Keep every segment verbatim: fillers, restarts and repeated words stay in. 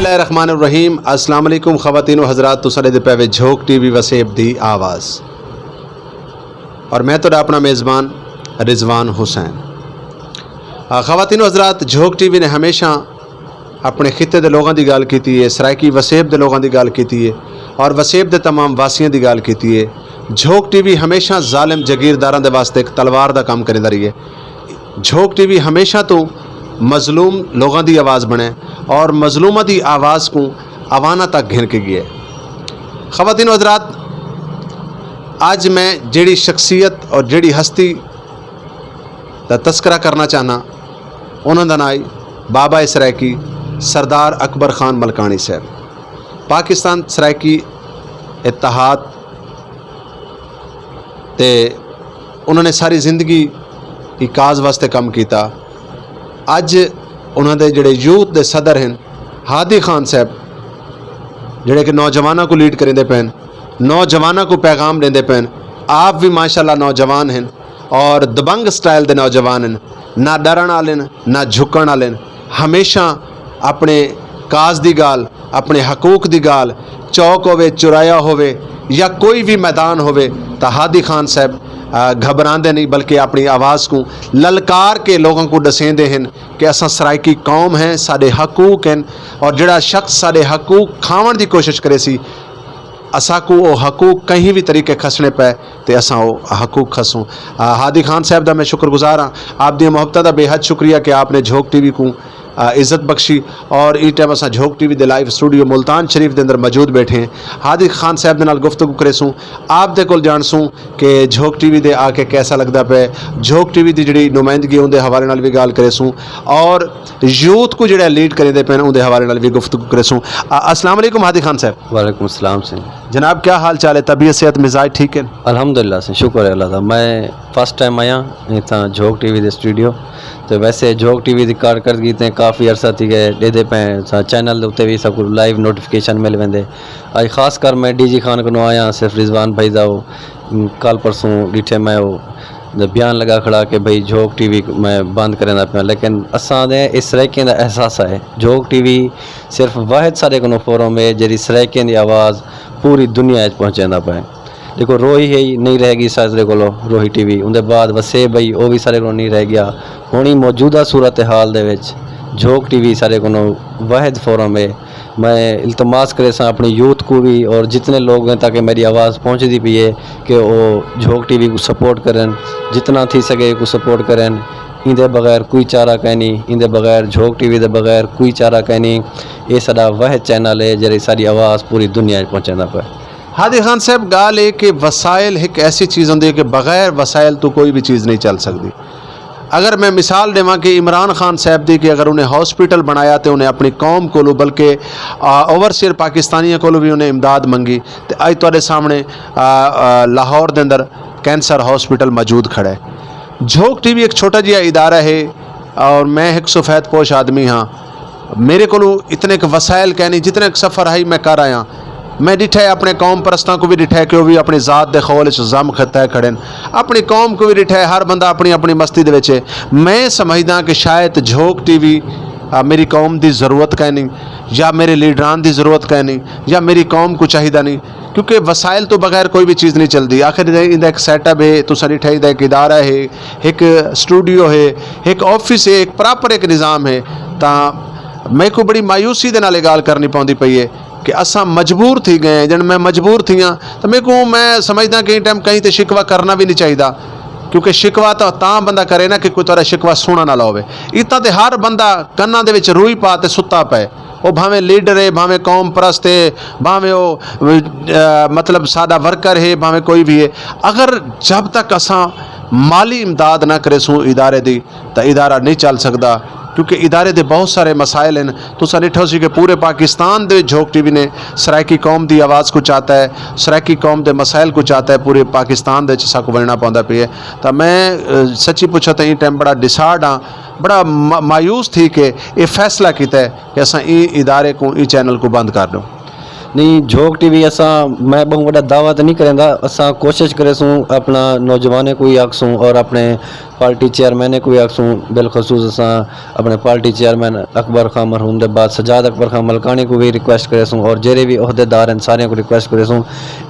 بسم اللہ الرحمن الرحیم۔ السلام علیکم خواتین و حضرات، تساں دے پے وے جھوک ٹی وی وسیب دی آواز، اور میں تہاڈا اپنا میزبان رضوان حسین۔ آ، خواتین و حضرات، جھوک ٹی وی نے ہمیشہ اپنے خطے دے لوگاں دی گل کیتی ہے، سرائیکی وسیب دے لوگاں دی گل کیتی ہے، اور وسیب دے تمام واسیاں دی گل کیتی ہے۔ جھوک ٹی وی ہمیشہ ظالم جگیرداراں دے واسطے ایک تلوار دا کام کریندا رہی ہے۔ جھوک ٹی وی ہمیشہ تو مظلوم لوگاں دی آواز بنے اور مظلومہ دی آواز کو عوانہ تک گھن کے گئے۔ خواتین و حضرات، اج میں جیڑی شخصیت اور جیڑی ہستی دا تذکرہ کرنا چاہنا، انہاں دا نائی بابا سرائیکی سردار اکبر خان ملکانی صاحب، پاکستان سرائیکی اتحاد تے انہوں نے ساری زندگی ایک کاز واسطے کم کیتا۔ اج انہوں دے جڑے یوتھ دے صدر ہیں، ہادی خان صاحب، جڑے کہ نوجوانوں کو لیڈ کریندے پین، نوجوانوں کو پیغام دیندے پین، آپ بھی ماشاءاللہ نوجوان ہیں اور دبنگ سٹائل دے نوجوان ہیں، نہ ڈرن والے، نہ جھکن والے، ہمیشہ اپنے کاز دی گال، اپنے حقوق دی گال، چوک ہووے، چرایا ہووے یا کوئی بھی میدان ہووے، تاں ہادی خان صاحب، آ، گھبراندے نہیں، بلکہ اپنی آواز کو للکار کے لوگوں کو ڈسیندے ہیں کہ اساں سرائیکی قوم ہیں، ساڈے حقوق ہیں، اور جڑا شخص ساڈے حقوق کھاون دی کوشش کرے سی، اساں کو او حقوق کہیں بھی طریقے کھسنے پے تے اساں او حقوق کھسوں۔ آ، ہادی خان صاحب دا میں شکر گزار ہاں، آپ دی محبتاں دا بے حد شکریہ کہ آپ نے جھوک ٹی وی کو آ، عزت بخشی۔ اور اس ٹائم اساں جھوک ٹی وی دے لائیو سٹوڈیو ملتان شریف دے اندر موجود بیٹھے ہیں۔ ہادی خان صاحب دے نال گفتگو کرے سوں، آپ دے کول جان سوں کہ جھوک ٹی وی دے آ کے کیسا لگدا پے، جھوک ٹی وی دی جڑی نمائندگی اون دے حوالے نال بھی گال کرے سوں، اور یوتھ کو جڑا لیڈ کرے دے پے اون دے حوالے نال بھی گفتگو کرے سوں۔ آ، السلام علیکم ہادی خان صاحب۔ وعلیکم السلام سنگھ۔ جناب، کیا حال چال ہے؟ طبیعت، صحت، مزاج ٹھیک ہے؟ الحمدللہ سنگھ، شکر ہے اللہ دا۔ میں فرسٹ ٹائم آیا اتھاں جھوک ٹی وی دے سٹوڈیو۔ تے ویسے جھوک ٹی وی دی کارکردگی تے کافی عرصہ تھی گئے ڈیدے پے، سا چینل دے اُتے وی سب کو لائیو نوٹیفکیشن مل ویندے۔ اج خاص کر میں ڈی جی خان کنوں آیا، صرف رضوان بھائی دا او، م، کل پرسوں ڈٹھے میں او بیان لگا کھڑا کہ بھئی جھوک ٹی وی میں بند کریندا پیاں، لیکن اساں دے اس سرائیکیں دا احساس ہے۔ جھوک ٹی وی صرف واحد سارے کنوں فورم ہے جڑی سرائیکیں دی آواز پوری دنیا وچ پہنچیندا پے۔ دیکھو، روہی ہے ہی نہیں رہ گئی سارے کولو، روہی ٹی وی۔ اندے بعد وسیب بھائی، او بھی سارے کولو نہیں رہ گیا۔ ہونی موجودہ صورتحال دے وچ جھوک ٹی وی سارے کولو واحد فورم ہے۔ میں التماس کرے ساں اپنی یوتھ کو بھی اور جتنے لوگ ہیں تاکہ میری آواز پہنچدی پئی ہے کہ او جھوک ٹی وی کو سپورٹ کرن، جتنا تھی سکے کو سپورٹ کرن۔ ایندے بغیر کوئی چارہ کائنی، ایندے بغیر جھوک ٹی وی دے بغیر کوئی چارہ کائنی۔ اے ساڈا واحد چینل ہے جڑی ساڈی آواز پوری دنیا وچ پہنچیندا پیا۔ ہادی خان صاحب، گال اے کہ وسائل ایک ایسی چیز ہوندی ہے کہ بغیر وسائل تو کوئی بھی چیز نہیں چل سکدی۔ اگر میں مثال دیواں کہ عمران خان صاحب دی، کہ اگر انہیں ہاسپٹل بنایا تے انہیں اپنی قوم کولو، بلکہ، آ، اوورسیئر پاکستانیاں کولو بھی انہیں امداد منگی، تے اج تہاڈے سامنے، آ، آ، لاہور دے اندر کینسر ہاسپٹل موجود کھڑا ہے۔ جھوک ٹی وی ایک چھوٹا جہا ادارہ ہے، اور میں ایک سفید پوش آدمی ہاں۔ میرے کولو اتنے ایک وسائل کہنی، جتنے ایک سفر ہے میں کر آیا۔ میں ڈٹھا ہے اپنے قوم پرستاں کو بھی ڈٹھا ہے کہ وہ بھی اپنی ذات دے خول وچ زم خطہ کھڑے ہیں۔ اپنی قوم کو بھی ڈٹھا ہے، ہر بندہ اپنی اپنی مستی دے وچ ہے۔ میں سمجھدا کہ شاید جھوک ٹی وی، آ، میری قوم دی ضرورت کہنی، یا میرے لیڈران دی ضرورت کہنی، یا میری قوم کو چاہیدا نہیں۔ کیونکہ وسائل تو بغیر کوئی بھی چیز نہیں چلدی۔ آخر ایندا، ایندا ایک سیٹ اپ ہے، تساں ڈٹھا ایندا ایک ادارہ ہے، ایک سٹوڈیو ہے، ایک آفس ہے، ایک پراپر ایک نظام ہے۔ تاں میں کو بڑی مایوسی دے نال یہ گال کرنی پوندی پئی ہے کہ اساں مجبور تھی گئے ہیں۔ جن میں مجبور تھی ہاں، تو میں کو، میں سمجھدا کہ این ٹائم کہیں تے شکوہ کرنا بھی نہیں چاہیدا، کیونکہ شکوہ تو تاں بندہ کرے نا کہ کوئی تہاڈا شکوہ سنن والا ہوے۔ اتنا تے ہر بندہ کناں دے وچ روئی پا تے ستا پئے۔ او بھاویں لیڈر ہے، بھاویں قوم پرست ہے، بھاویں او، آ، مطلب ساڈا ورکر ہے، بھاویں کوئی بھی ہے، اگر جب تک اساں مالی امداد نہ کرے سوں ادارے دی، تاں ادارہ نہیں چل سکدا، کیونکہ ادارے دے بہت سارے مسائل ہیں۔ تساں ڈٹھو سی کہ پورے پاکستان دے جھوک ٹی وی نے سرائیکی قوم دی آواز کو چاہتا ہے، سرائیکی قوم دے مسائل کو چاہتا ہے، پورے پاکستان دے وچ ساکو وننا پوندا پیا ہے۔ تاں میں، آ، سچی پوچھا تاں این ٹائم بڑا ڈسہارڈ ہاں، بڑا ما-، مایوس تھی کہ یہ فیصلہ کیتا ہے کہ اساں ای ادارے کو، ای چینل کو بند کر دو۔ نہیں، جھوک ٹی وی اساں، میں بہت بڑا دعویٰ تے نہیں کریندا، اساں کوشش کرے سوں اپنا نوجوانیں کو ہی آکھ سوں اور اپنے پارٹی چیئرمین کو بھی آکسوں، بالخصوص اساں اپنے پارٹی چیئرمین اکبر خان مرحوم دے بعد سجاد اکبر خان ملکانی کو بھی ریکویسٹ کرے سوں، اور جڑے بھی عہدیدار ہیں سارے کو ریکویسٹ کرے سوں۔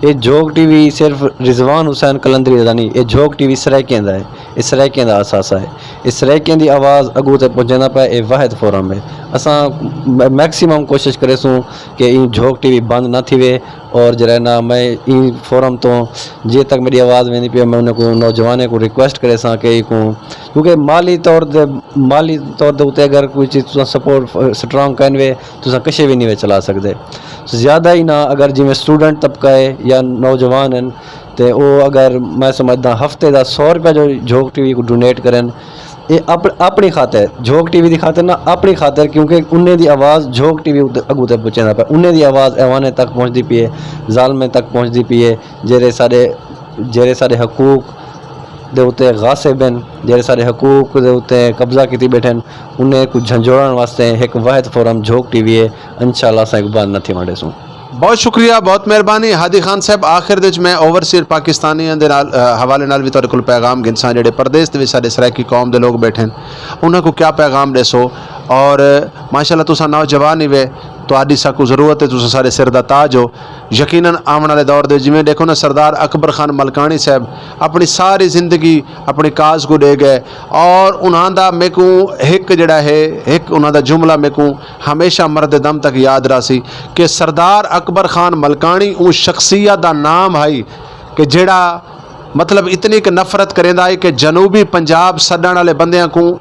یہ جھوک ٹی وی صرف رضوان حسین قلندری دا نہیں، یہ جھوک ٹی وی سرائیکیاں دا ہے، یہ سرائیکیاں دا اثاثہ ہے۔ یہ سرائیکیاں دی آواز اگوں تے پہنچیندا پیا، یہ واحد فورم ہے۔ اساں میکسیمم کوشش کرے سوں کہ این جھوک ٹی وی بند نہ تھیوے، اور جڑا ہے نا، میں این فورم تو جے تک میری آواز ویندی پئی، میں انہاں کو، نوجوانوں کو ریکویسٹ کرے ساں کہ ایکوں، کیونکہ مالی طور تے، مالی طور دے اتے اگر کوئی چیز تساں سپورٹ سٹرانگ کین وے، تساں کشے بھی نہیں وے چلا سکدے۔ زیادہ ہی نہ، اگر جویں اسٹوڈنٹ طبقہ ہے یا نوجوان ہیں، تے او اگر، میں سمجھدا، ہفتے دا سو روپے جو جھوک ٹی وی کو ڈونیٹ کرن، اے اپ-، اپنی خاطر، جھوک ٹی وی دی خاطر نہ، اپنی خاطر، کیونکہ انہیں دی آواز جھوک ٹی وی اتے، اگوں تے پہنچیندا پیا، انہیں دی آواز ایوانیں تک پہنچدی پئی ہے، ظالمیں تک پہنچدی پئی ہے، جڑے سارے، جڑے سارے حقوق دے اتے غاصب ہیں، جڑے سارے حقوق دے اتے قبضہ کیتی بیٹھے ہیں، انہیں کو جھنجھوڑن واسطے ایک واحد فورم جھوک ٹی وی ہے۔ انشاءاللہ اساں ایک بند نہ تھی وانڈے سوں۔ بہت شکریہ، بہت مہربانی ہادی خان صاحب۔ آخر دے وچ میں اوورسیئر پاکستانیاں دے نال، آ، حوالے نال وی تہاڈے کول پیغام گھنساں، جڑے پردیس دے وچ ساڈے سرائیکی قوم دے لوگ بیٹھے ہن، انہاں کو کیا پیغام ڈیسو؟ اور، آ، ماشاءاللہ تساں نوجوان ہی وے، تہاڈی ساکو ضرورت ہے، تساں سارے سر دا تاج ہو۔ یقیناً آون والے دور دے جویں دیکھو نا، سردار اکبر خان ملکانی صاحب اپنی ساری زندگی اپنی کاز کو دے گئے، اور انہاں دا میکوں ایک جڑا ہے، ایک انہاں دا جملہ میکوں ہمیشہ مرد دم تک یاد رہا سی کہ سردار اکبر خان ملکانی اون شخصیت دا نام ہائی کہ جڑا، مطلب، اتنی کہ نفرت کریندا ہے کہ جنوبی پنجاب سڈن والے بندیاں کو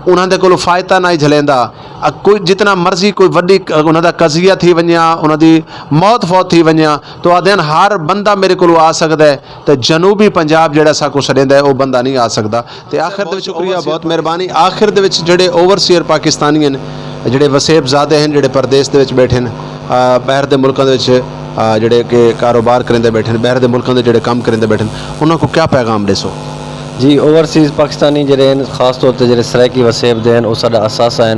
انہاں دے کولوں فائدہ نہ ہی جھلیندا۔ ا، کوئی جتنا مرضی کوئی وڈی ک-، انہاں دا قضیہ تھی ونجیا، انہاں دی موت فوت تھی ونجیا، تو آدھے ہن ہر بندہ میرے کولوں آ سکدا ہے، تے جنوبی پنجاب جڑا ساکو سڈیندا ہے، او بندہ نہیں آ سکدا۔ تے آخر دے وچ شکریہ، بہت مہربانی۔ آخر دے وچ جڑے اوورسیئر پاکستانی ہیں، جڑے وسیب زادے ہیں، جڑے پردیس دے وچ بیٹھے ہیں، آ، باہر دے ملکاں دے وچ، آ، جڑے کہ کاروبار کریندے بیٹھے ہیں، باہر دے ملکاں دے جڑے کم کریندے بیٹھے ہیں، انہاں کو کیا پیغام دیسو؟ جی، اوورسیز پاکستانی جڑے ہیں، خاص طور تے جڑے سرائیکی وسیب دے ہیں، او ساڈا اثاثہ ہیں،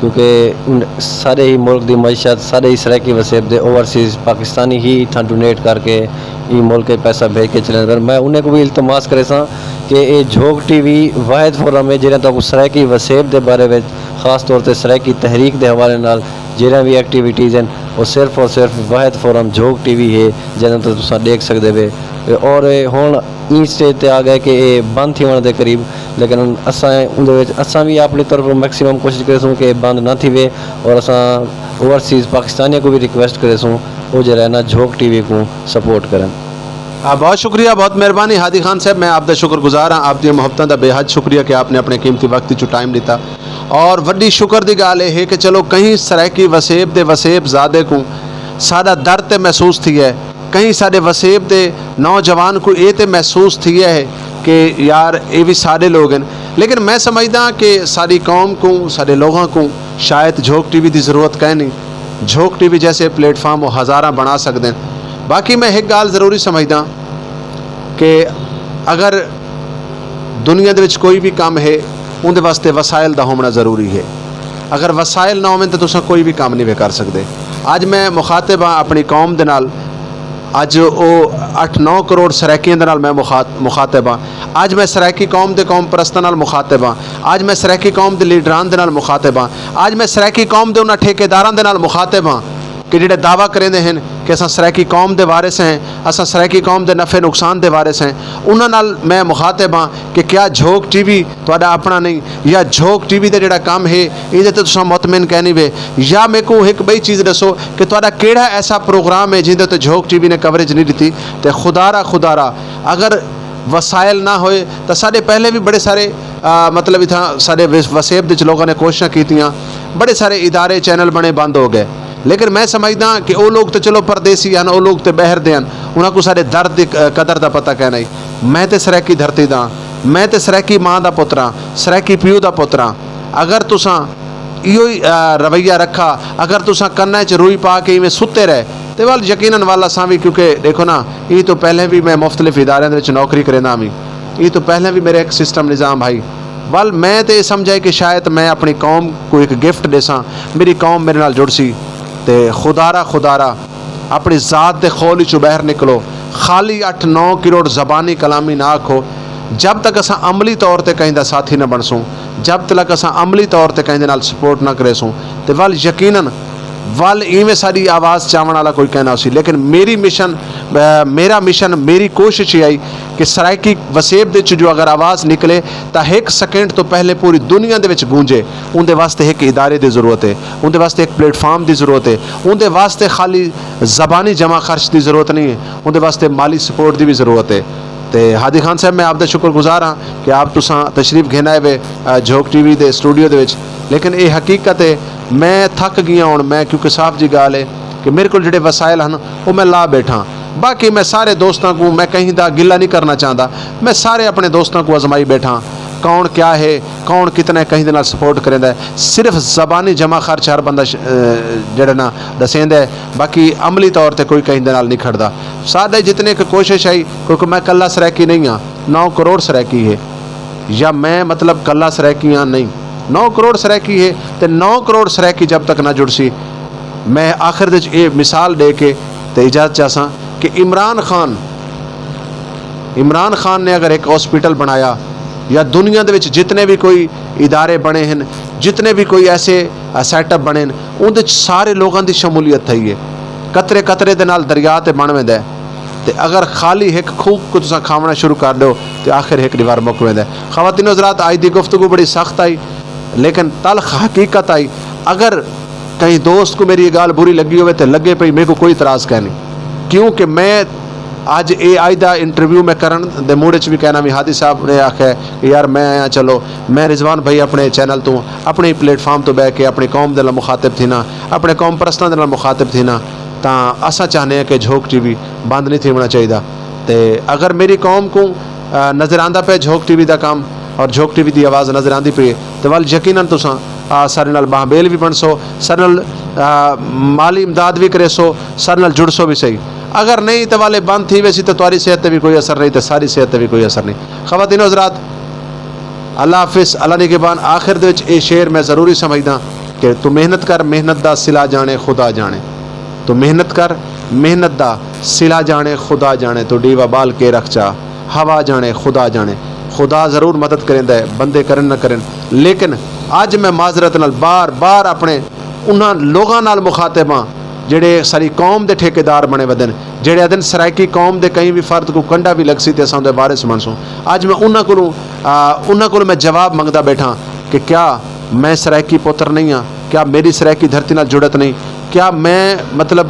کیونکہ ان سارے ہی ملک دی معیشت، سارے ہی سرائیکی وسیب دے اوورسیز پاکستانی ہی اتھاں ڈونیٹ کر کے ای ملک کے پیسہ بھیج کے چلے۔ میں انہیں کو بھی التماس کرے ساں کہ اے جھوک ٹی وی واحد فورم ہے جنہیں تو سرائیکی وسیب دے بارے وچ، خاص طور تے سرائیکی تحریک دے حوالے نال جنہیں بھی ایکٹیویٹیز ہیں، وہ صرف اور صرف واحد فورم جھوک ٹی وی ہے، جنہیں تو تساں دیکھ سکدے وے۔ اور ہن این سٹیج تے آ گئے کہ اے بند تھیون دے قریب، لیکن اساں اون دے وچ اساں بھی اپنی طرف میکسیمم کوشش کرے سوں کہ اے بند نہ تھیوے، اور اساں اوورسیز پاکستانیاں کو بھی ریکویسٹ کرے سوں او جڑا ہے نا جھوک ٹی وی کو سپورٹ کرن۔ آ، بہت شکریہ، بہت مہربانی ہادی خان صاحب، میں آپ دا شکر گزار ہاں، آپ دی محبتاں دا بے حد شکریہ کہ آپ نے اپنے قیمتی وقت چوں ٹائم دیتا۔ اور وڈی شکر دی گال اے ہے کہ چلو کہیں سرائیکی وسیب دے وسیب زادے کو ساڈا درد تے محسوس تھی ہے، کہیں ساڈے وسیب دے نوجوان کو اے تے محسوس تھی ہے کہ یار اے بھی ساڈے لوگ ہیں۔ لیکن میں سمجھدا کہ ساڈی قوم کو، ساڈے لوگاں کو شاید جھوک ٹی وی دی ضرورت کہیں نہیں۔ جھوک ٹی وی جیسے پلیٹ فارم وہ ہزاراں بنا سکدے ہیں۔ باقی میں ایک گال ضروری سمجھدا کہ اگر دنیا دے وچ کوئی بھی کام ہے، اون دے واسطے وسائل دا ہونا ضروری ہے۔ اگر وسائل نہ ہوون تے تساں کوئی بھی کام نہیں وے کر سکدے۔ اج میں مخاطب ہاں اپنی قوم دے نال، اج او اٹھ نو کروڑ سرائیکیاں دے نال میں مخات-، مخاطب ہاں۔ اج میں سرائیکی قوم دے قوم پرستاں نال مخاطب ہاں۔ اج میں سرائیکی قوم دے لیڈران دے نال مخاطب ہاں۔ اج میں سرائیکی قوم دے انہاں ٹھیکیداراں دے نال مخاطب ہاں کہ جڑے دعویٰ کریندے ہن کہ اساں سرائیکی قوم دے وارث ہیں، اساں سرائیکی قوم دے نفع نقصان دے وارث ہیں۔ انہاں نال میں مخاطب ہاں کہ کیا جھوک ٹی وی تہاڈا اپنا نہیں، یا جھوک ٹی وی دا جڑا کم ہے ایندے تے تساں مطمئن کہنی وے؟ یا میکو ایک بئی چیز دسو کہ تہاڈا کیڑا ایسا پروگرام ہے جیندے تے جھوک ٹی وی نے کوریج نہیں دتی؟ تے خدا را، خدا را، اگر وسائل نہ ہوئے تاں ساڈے پہلے بھی بڑے سارے، آ، مطلب اتھاں ساڈے وس-، وسیب دے وچ لوگاں نے کوششاں کیتیاں، بڑے سارے ادارے چینل بنے بند ہو گئے۔ لیکن میں سمجھدا کہ او لوگ تے چلو پردیسی ہن، او لوگ تے باہر دے ہن، انہاں کو ساڈے درد دی، آ، قدر دا پتہ کہنا ہی۔ میں تے سرائیکی دھرتی دا، میں تے سرائیکی ماں دا پتراں، سرائیکی پیو دا پتراں۔ اگر تساں ایہو ہی، آ، رویہ رکھا، اگر تساں کناں وچ روئی پا کے ایویں ستے رہے، تے ول یقیناً ول اساں وی، کیونکہ دیکھو نا، ای تو پہلے بھی میں مختلف اداریاں دے وچ نوکری کریندا وی، ای تو پہلے بھی میرے ایک سسٹم نظام ہائی۔ ول میں تے اے سمجھا کہ شاید میں اپنی قوم کو ایک گفٹ ڈیساں، میری قوم میرے نال جڑ سی۔ تے خدا را، خدا را، اپنی ذات دے خول وچوں باہر نکلو۔ خالی اٹھ نو کروڑ زبانی کلامی نہ آکھو۔ جب تک اساں عملی طور تے کہیں دا ساتھی نہ بنسوں، جب تک اساں عملی طور تے کہیں دے نال سپورٹ نہ کریسوں، تے ول یقیناً ول ایویں ساڈی آواز چاون والا کوئی کہنا سی۔ لیکن میری مشن، میرا مشن، میری کوشش یہ آئی کہ سرائیکی وسیب دے وچ جو اگر آواز نکلے، تاں ایک سیکنڈ تو پہلے پوری دنیا دے وچ گونجے۔ اون دے واسطے ایک ادارے دی ضرورت ہے، اون دے واسطے ایک پلیٹ فارم دی ضرورت ہے، اون دے واسطے خالی زبانی جمع خرچ دی ضرورت نہیں ہے، اون دے واسطے مالی سپورٹ دی بھی ضرورت ہے۔ تے ہادی خان صاحب، میں آپ دا شکر گزار ہاں کہ آپ تساں تشریف گھن آئے وے جھوک ٹی وی دے اسٹوڈیو دے وچ۔ لیکن اے حقیقت ہے، میں تھک گیا ہوں۔ میں کیونکہ صاف جی گال ہے کہ میرے کول جڑے وسائل ہن، وہ میں لا بیٹھا۔ باقی میں سارے دوستاں کو، میں کہیں دا گلہ نہیں کرنا چاہتا۔ میں سارے اپنے دوستاں کو آزمائی بیٹھا، کون کیا ہے، کون کتنا ہے، کہیں دے نال سپورٹ کریندا ہے۔ صرف زبانی جمع خرچ ہر بندہ ش-، اے، جڑا نا دسیندا ہے، باقی عملی طور تے کوئی کہیں دے نال نہیں کھڑدا۔ ساڈے جتنے ایک کوشش آئی، کیونکہ میں کلا سرائیکی نہیں ہاں، نو کروڑ سرائیکی ہے، یا میں مطلب کلا سرائیکی ہاں نہیں، نو کروڑ سرائیکی ہے۔ تے نو کروڑ سرائیکی جب تک نہ جڑ سی، میں آخر دے وچ اے مثال دے کے تے اجازت چاہساں کہ عمران خان، عمران خان نے اگر ایک ہاسپٹل بنایا یا دنیا دے وچ جتنے بھی کوئی ادارے بنے ہیں، جتنے بھی کوئی ایسے سیٹ اپ بنے ہیں، اون دے وچ سارے لوگاں دی شمولیت تھئی ہے۔ قطرے قطرے دے نال دریا تے بن ویندا ہے۔ تے اگر خالی ایک کھوک کو تساں کھاونا شروع کر دو، تے آخر ایک دیوار مک ویندا ہے۔ خواتین و حضرات، آج دی گفتگو بڑی سخت آئی، لیکن تلخ حقیقت آئی۔ اگر کہیں دوست کو میری یہ گال بری لگی ہوئے تے لگے پئی، میرے کو کوئی اعتراض کہہ نہیں، کیونکہ میں اج اے اج دا انٹرویو میں کرن دے موڈ وچ بھی کہنا بھی ہادی صاحب نے آکھیا ہے کہ یار میں آیا، چلو میں رضوان بھائی اپنے چینل تو، اپنے پلیٹ فارم تو بہ کے اپنی قوم دے نال مخاطب تھی نا، اپنے قوم پرستاں دے نال مخاطب تھی نا، تاں اساں چاہنے ہیں کہ جھوک ٹی وی بند نہیں تھی ہونا چاہیے۔ تے اگر میری قوم کو آ، نظر آندا پے جھوک ٹی وی دا کام اور جھوک ٹی وی دی آواز نظر آندی پئی ہے، تے ول یقیناً تساں، آ، سارے نال باہبیل وی بنسو، سارے نال، آ، مالی امداد وی کریسو، سارے نال جڑسو وی صحیح۔ اگر نہیں تے والے بند تھی ویسی تے تہاڈی صحت تے وی کوئی اثر نہیں تے ساری صحت تے وی کوئی اثر نہیں۔ خواتین و حضرات، اللہ حافظ، اللہ نگہبان۔ آخر دے وچ اے شعر میں ضروری سمجھدا کہ تو محنت کر، محنت دا صلہ جانے خدا جانے۔ تو محنت کر، محنت دا صلہ جانے خدا جانے۔ تو ڈیوا بال کے رکھ چا، ہوا جانے، خدا جانے۔ خدا ضرور مدد کریندا ہے، بندے کرن نہ کرن، لیکن اج میں معذرت نال بار بار اپنے انہاں لوگاں نال مخاطب ہاں جڑے ساری قوم دے ٹھیکیدار بنے ودن، جڑے ادن سرائیکی قوم دے کہیں بھی فرد کو کنڈا بھی لگ سی تے اساں دے وارث بن سوں۔ اج میں انہاں کولوں، آ، انہاں کولوں میں جواب منگدا بیٹھا کہ کیا میں سرائیکی پتر نہیں ہاں؟ کیا میری سرائیکی دھرتی نال جڑت نہیں؟ کیا میں، مطلب،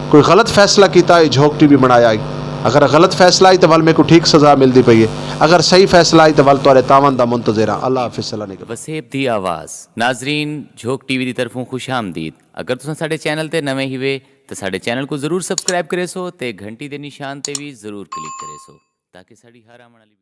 کوئی غلط فیصلہ کیتا ہے؟ جھوک ٹی وی بنایا ہے؟ اگر غلط فیصلہ ہے تو ول میرے کو ٹھیک سزا ملدی پئی ہے، اگر صحیح فیصلہ ہے تو ول تہاڈے تاون دا منتظر ہاں۔ اللہ حافظ، اللہ نگہبان۔ وسیب دی آواز۔ ناظرین، جھوک ٹی وی دی طرفوں خوش آمدید۔ اگر تساں ساڈے چینل تے نویں ہیوے تو ساڈے چینل کو ضرور سبسکرائب کرے سو تے گھنٹی دے نشان تے بھی ضرور کلک کرے سو، تاکہ ساڈی ہر آون والی